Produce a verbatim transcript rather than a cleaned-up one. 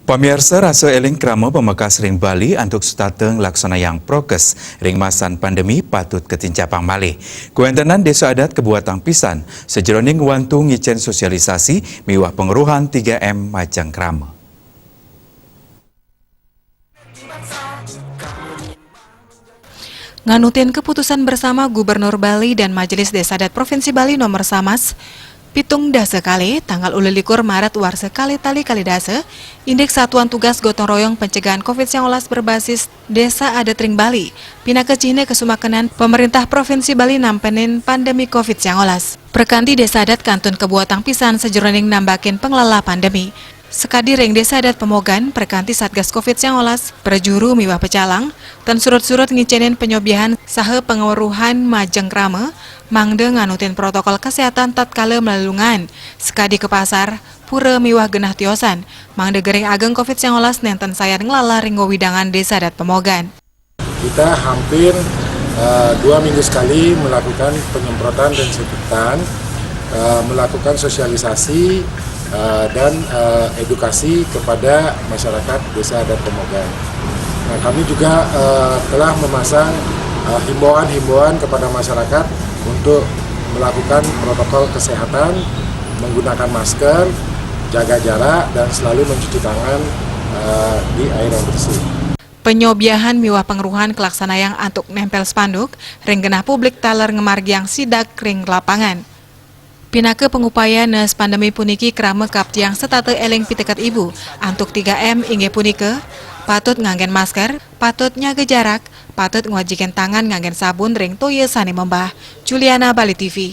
Pamiarsa, rasa eling krama pamekas ring Bali antuk setata nglaksanayang prokes ring masan pandemi patut katincapang malih. Kawéntenan Désa Adat kabuatang pisan sajeroning ngwantu ngicén sosialisasi miwah pangweruhan tiga M majeng krama. Nganutin keputusan bersama Gubernur Bali dan Majelis Désa Adat Provinsi Bali nomor samas pitung dasa kalih, tanggal ulikur Maret warsa kalih tali kalih dasa, indik Satuan Tugas Gotong Royong Pencegahan covid sangalas berbasis Désa Adat ring Bali, pinaka cihna kasumakenan Pemerintah Provinsi Bali nampenin pandemi covid sangalas. Prakanti Désa Adat kantun kabuatang pisan sajeroning nambakin panglelah pandemi. Sakadi ring Désa Adat Pemogan, prakanti Satgas covid sangalas, prajuru miwah pecalang, tan surut-surut ngicénin panyobiahan saha pangweruhan majeng krama, mangda nganutin protokol kesehatan tatkala malelungan, sakadi ka pasar, pura miwah genah tiosan, mangda gering ageng covid sangalas nénten sayan nglalah ring wewidangan Désa Adat Pemogan. Kita hampir, eh, dua minggu sekali melakukan penyemprotan dan disinfektan, eh, melakukan sosialisasi, eh, dan, eh, edukasi kepada masyarakat Désa Adat Pemogan. Nah, kami juga, eh, telah memasang, eh, himbauan-himbauan kepada masyarakat untuk melakukan protokol kesehatan, menggunakan masker, jaga jarak, dan selalu mencuci tangan, eh, di air yang bersih. Panyobiahan miwah pangweruhan kalaksanayang antuk némpél spanduk ring genah publik taler ngamargiang sidak ring lapangan. Pinaka pangupaya nes pandemi puniki, krama kaptiang setata eling piteket ibu antuk tiga M, inggih punika patut nganggén masker, patut nyaga jarak, patut ngwajikin tangan nganggén sabun ring toya sané membah. Juliana, Bali T V.